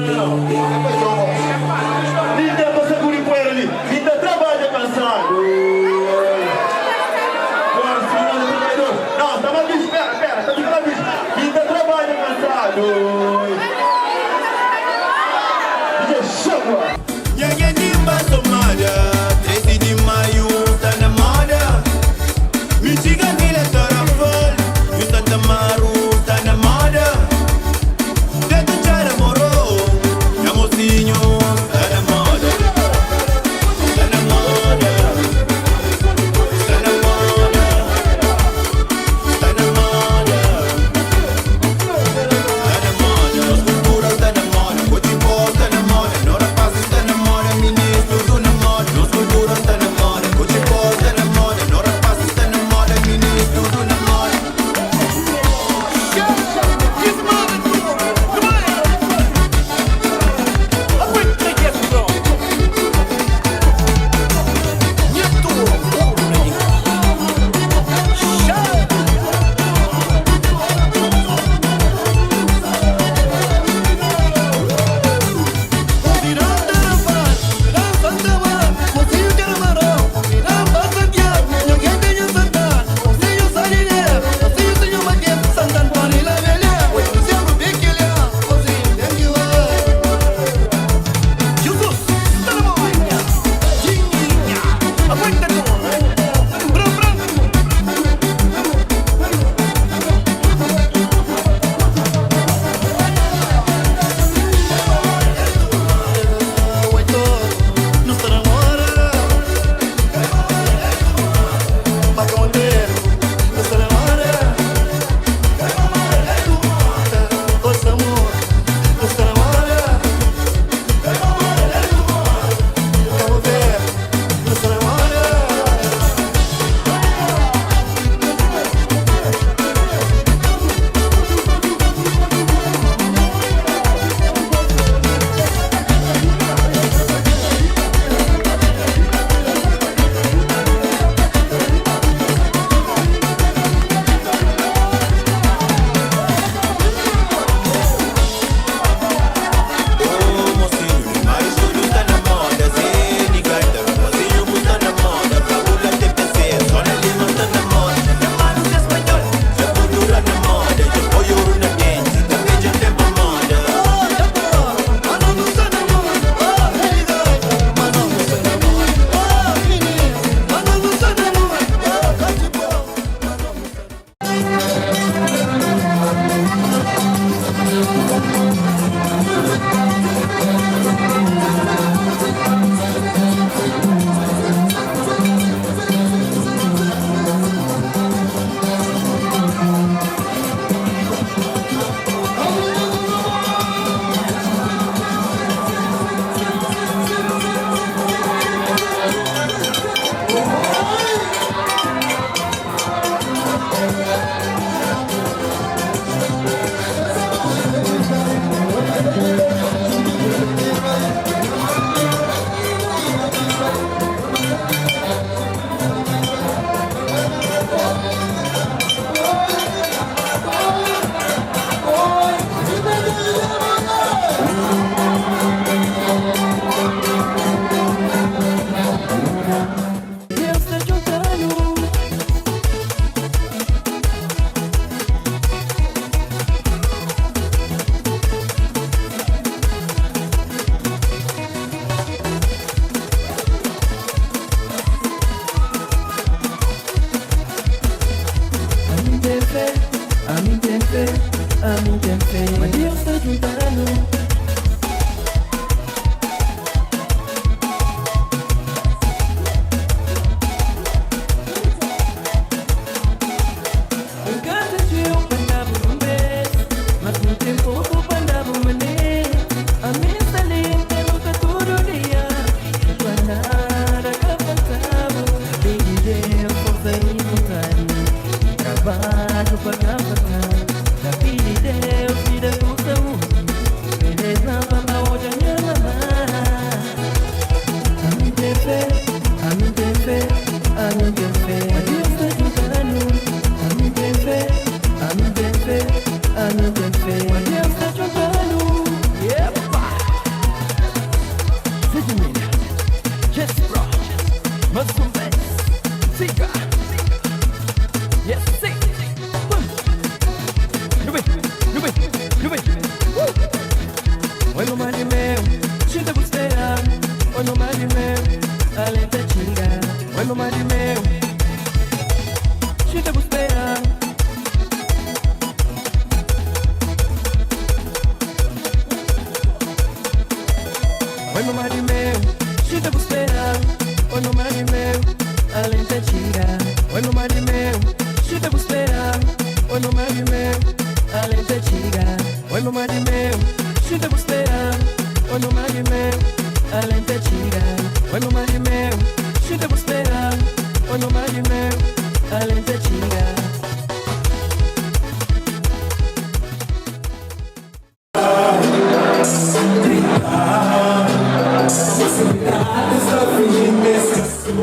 Não, é pa txoma. Mi ten pa sakudi puera li. Mi ta trabadja kansadu. Bora, seguransa trabadjador. Não, sta mal bicho, pera, pera, sta fika mal bicho. Mi ta trabadja kansadu. DJ chama. Nha genti ba somada, 13 di Maiu sta na moda. Mi txiga Vila Tarrafal, Nhu Santa Maru sta na moda. Dentu Txada Moro, nha mosinhu. meu, xinta bu spera. Oi mamá di meu, além ta txiga. Oi mamá di meu, xinta bu spera. Oi mamá di meu, xinta bu spera. Oi mamá di meu, além ta txiga. Oi mamá di meu, xinta bu spera. Oi mamá di meu, além ta txiga. Oi mamá di meu, xinta bu spera. Oi mamá di meu, além ta txiga. Oi mamá di meu, xinta bu spera. Oi mamá di meu, além ta txiga. Santa Catarina, Saponese!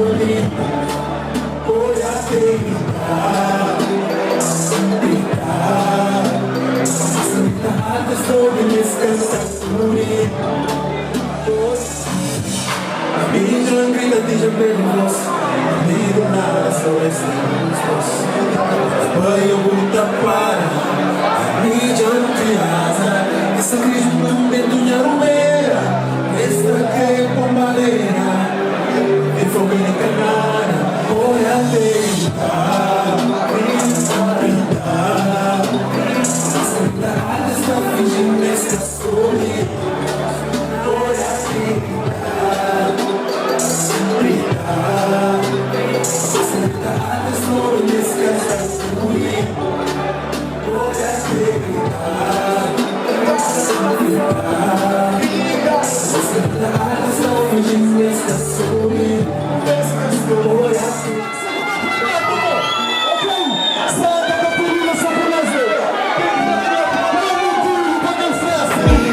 Menina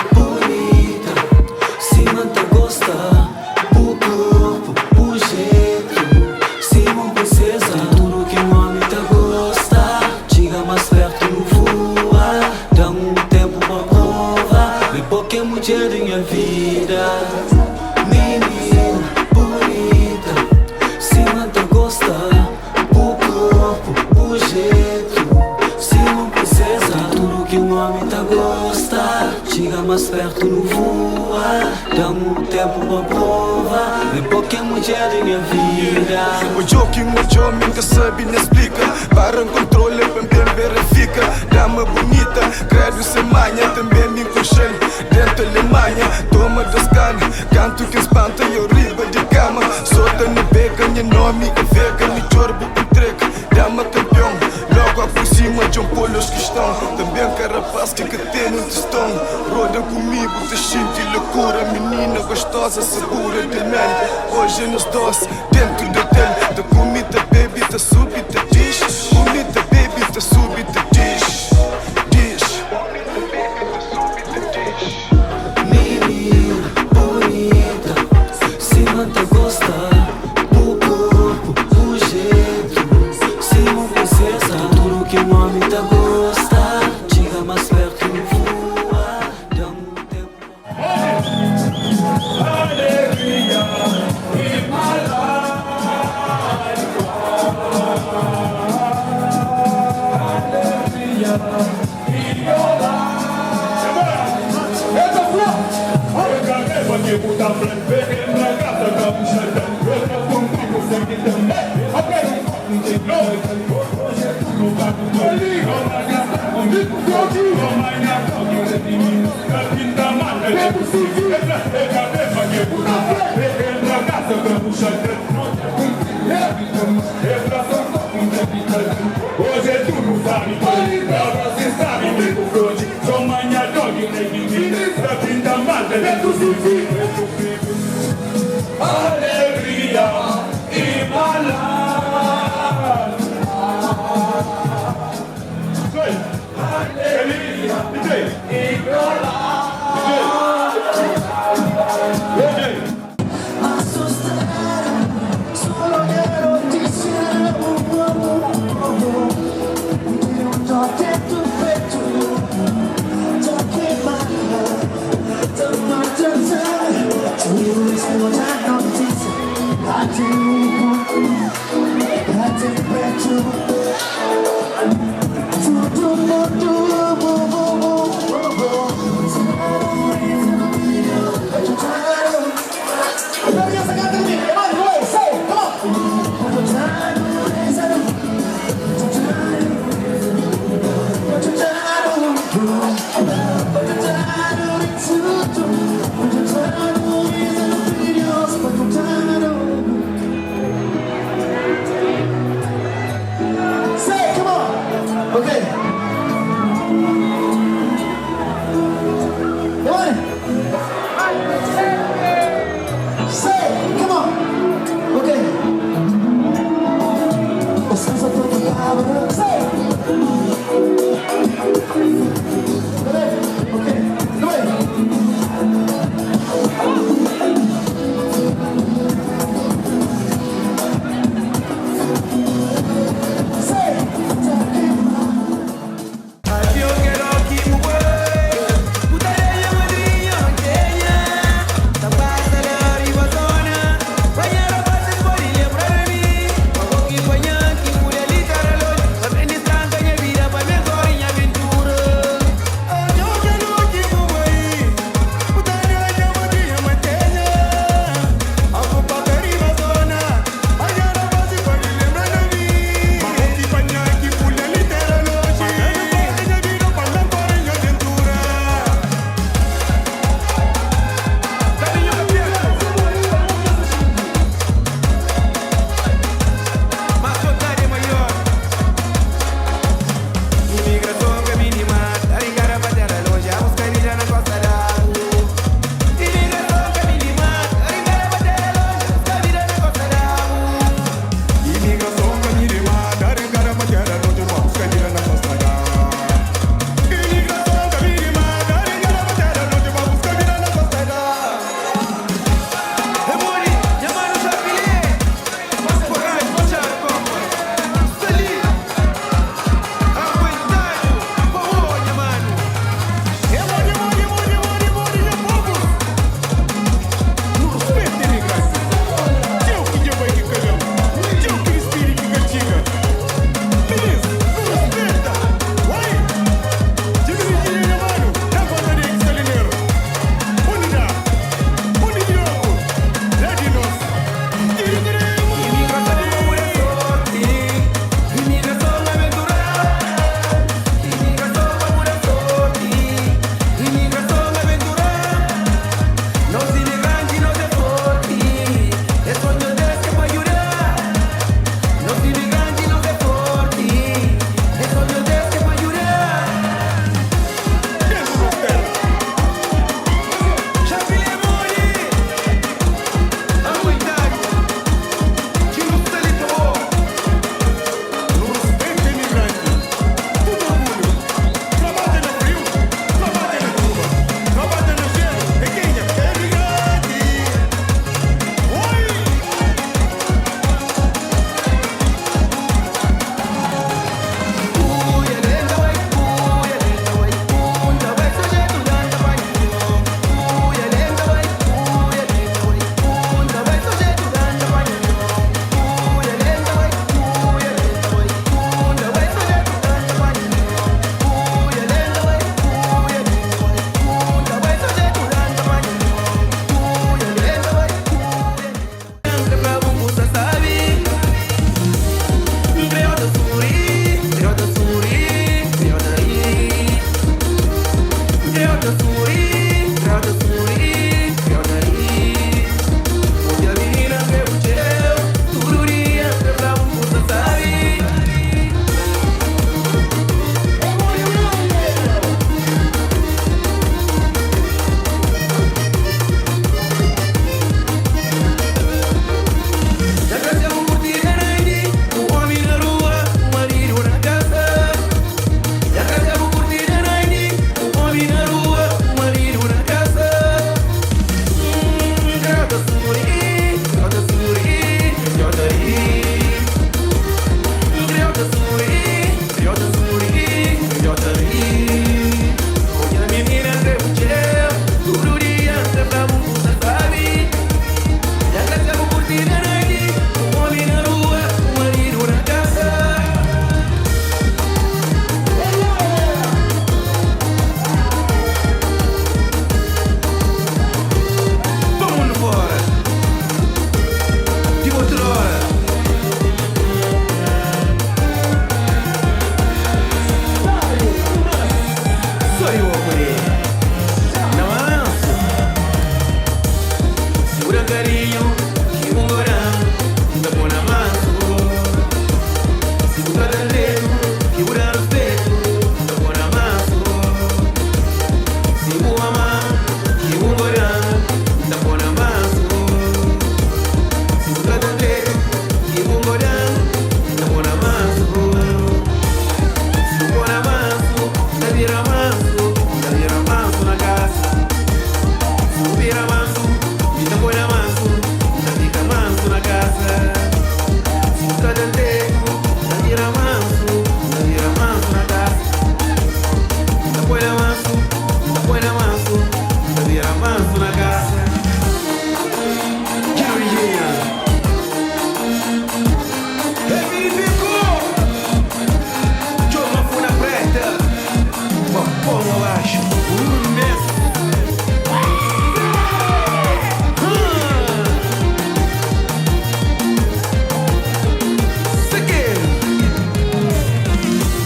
bonita, se não te gosta, o corpo, o jeito, se não princesa, tudo que um homem te gosta, chega mais perto, voa, dá um tempo pra provar, bem pouco é mulher da minha vida. Menina bonita, se não te gosta, o corpo, o jeito, se não princesa, tudo que um homem te gosta, chega mais perto, não voa, dá um tempo pra provar, bem pouco é mulher da minha vida. O joking, o homem que sabe nem explica. Para controle, bem verifica. Dama bonita, credo sem manha. Também me encoxei dentro da Alemanha. Toma das canas, canto que espanta e eu riba de cama. Solta no beca, minha nome é vega. Me chorbo entrega, dama campeão. Logo aproxima de um polos que estão. Também carapaz que tem no tostão. Roda comigo, te sinto loucura. Menina gostosa, segura de mel. Hoje nos doce, dentro do hotel. Da comida, baby, tá sube, tá diz. Comida, baby, tá sube, tá diz. Diz. Comida, baby, tá sube, tá diz. Menina bonita, se não te gosta, o corpo, o jeito, se não princesa, tudo que um homem te gosta, chega mais perto, voa, dá um tempo. Hoje é tudo sabe, você sabe, Alegria e malar. DJ, DJ, Assustar, solo quiero decir un toque tu pecho, toque más, tu mismo ya no. carinho Que um gorão Tá bom na manso Se bu trata direito Que bu dá respeito Tá bom na manso Se bu ama Que um gorão Tá bom na manso Se bu trata direito Que bu gorão Tá bom na manso Se bu pôr na manso Tá vira manso Tá vira manso na casa Se bu vira manso Mi ta poi na manso Ta fica manso na casa Se bu trata direito Ta vira manso Ta vira manso na casa Ta poi na manso Ta poi na manso Ta vira manso na casa Guerrilhinha. É Miripico! Chama Funa Preta. Bom, abaixo. Mês.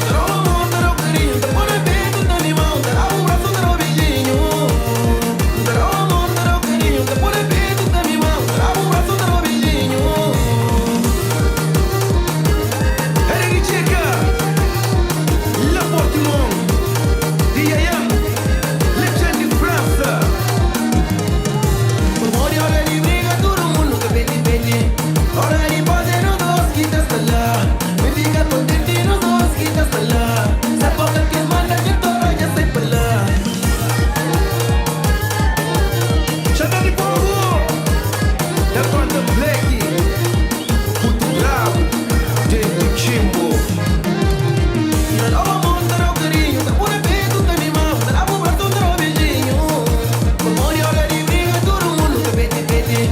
Dará o amor, dará o carinho, tá bom na peito, tá limão, dará o braço, dará o beijinho. Dará o amor, dará o carinho, tá bom na peito, tá limão, dará o braço, dará o beijinho. Eric Checa. La Portimão. DIM. Legend de França. Amor e hora de briga, todo mundo que pede, pede. Hora de fazer nos dois que tá lá. Me fica contente nos dois que tá lá. Sabe que manda que toda já sei pra lá. Chapéu de fogo. Da conta Black. Puto brabo. Dentro Chimbo. Dará o amor, dará o carinho, tá por peito, tá mimão, dará o braço, dará o beijinho. Amor e hora de briga, todo mundo que pede, pede.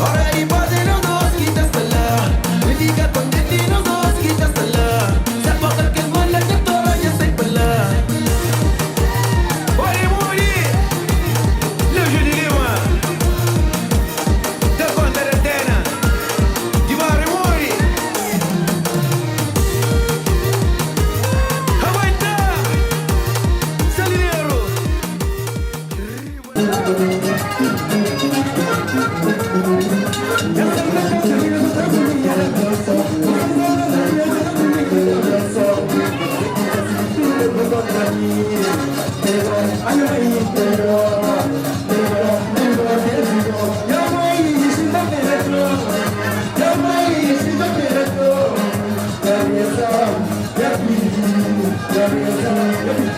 Hora de fazer nos dois que tá lá. Me fica contente nos dois que tá lá. Sabe que manda que toda já sei pra lá. Ori Muri. Leuge de Lima. Da conta da Atena. De Barra Muri. Aguenta. Salineiro.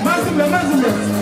Mais uma, mais uma.